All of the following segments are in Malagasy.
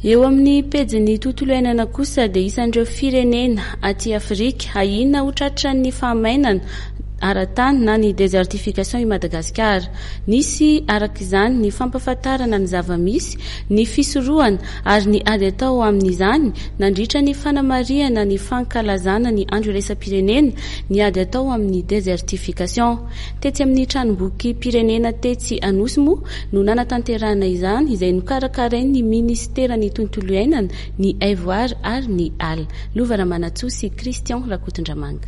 Eo amin'ny pejin'ny tontolo iainana kosa dia isan'ireo firenena aty Afrika ahiana ho tratran'ny fahamainana ara-tany na ny désertification i Madagasikara. Nisy araka izany ny fampahafantarana ny zava-misy, ny fisorohana ary ny ady atao amin'izany nandritra ny fanamarihana ny fankalazana ny andro iraisam-pirenena ny ady atao amin'ny désertification. Tetsy amin'ny tranombokim-pirenena tetsy Anosy moa no nanatanterahana izany izay nokarakarain'ny minisiteran'ny tontolo iainana, ny haivoary ary ny ala. Lova Ramanantsoa sy Christian Rakotondramanga.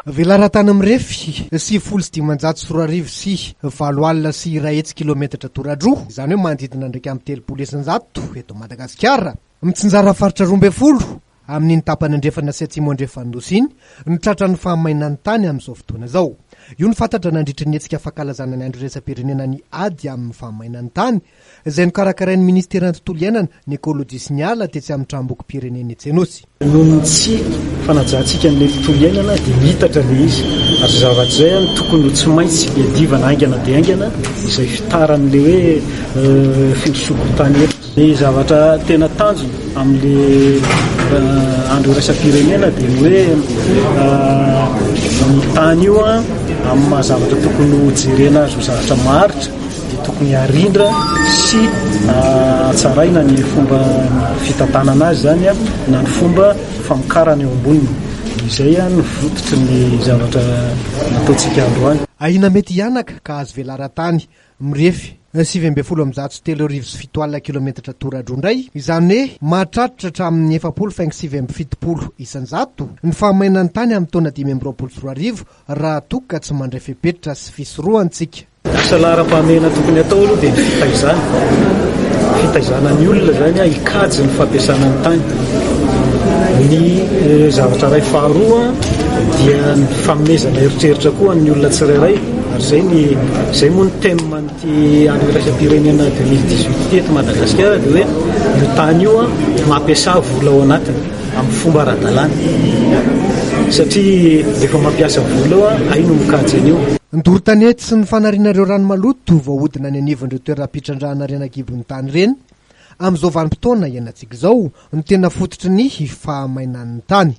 Velaran-tany mirefy 2590 kilometatra toradroa, izany hoe manodidina ny 131 eto Madagasikara. Mitsinjara faritra 12 Amin'iny tapany andrefana sy atsimo andrefan'ny Nosy iny no tratran'ny fahamainan'ny tany amin'izao fotoana izao. Io no fantatra nandritry ny hetsika fankalazana ny Andro iraisam-pirenena ny ady amin'ny fahamainan'ny tany, izay nokarakarain'ny Minisiteran'ny Tontolo iainana, ny Ekolojia sy ny Ala tetsy amin'ny Tranombokim-pirenena etsy Anosy. Noho ny tsy fanajantsika an'ilay tontolo iainana dia miitatra ilay izy, ary izay zavatra izay no tokony ho tsy maintsy iadivana haingana dia haingana izay fitaran'ilay hoe findrosoako tany eto. Ny zavatra tena tanjona amin'le andro iraisam-pirenena dia ny hoe ny tany io amin'ny maha zavatra tokony ho jerena azy ho zavatra maharitra dia tokony harindra sy hatsaraina ny fomba fitantanana azy izany na ny fomba famokarana eo amboniny. Izay no fototry ny zavatra nataontsika androany. Ahiana mety hihanaka ka azo velaran-tany Mirefy 3719 kilometatra toradroa indray, izany hoe mahatratra hatramin'ny 40,79% ny fahamainan'ny tany amin'ny taona 2025 raha toa ka tsy mandray fepetra sy fisorohantsika. Asa laharam-pahamehana tokony hatao aloha dia ny fitaizana, fitaizana ny olona izany hikajy ny fampiasana ny tany. Ny zavatra iray faharoa dia ny fanomezana eritreritra koa an'ny olona tsirairay. Ary izay ny, izay moa ny thème an'ity andro iraisam-pirenena 2018 ity eto Madagasikara dia hoe io tany io mampiasà vola ao anatiny amin'ny fomba ara-dalàna. Satria rehefa mampiasa vola ao hay no mikajy an'io. Ny doro tanety sy ny fanariana ireo rano maloto voahodina any anivon'ireo toeram-pitrandrahana harena an-kibon'ny tany ireny amin'izao vanim-potoana iainantsika izao no tena fototry ny fahamainan'ny tany.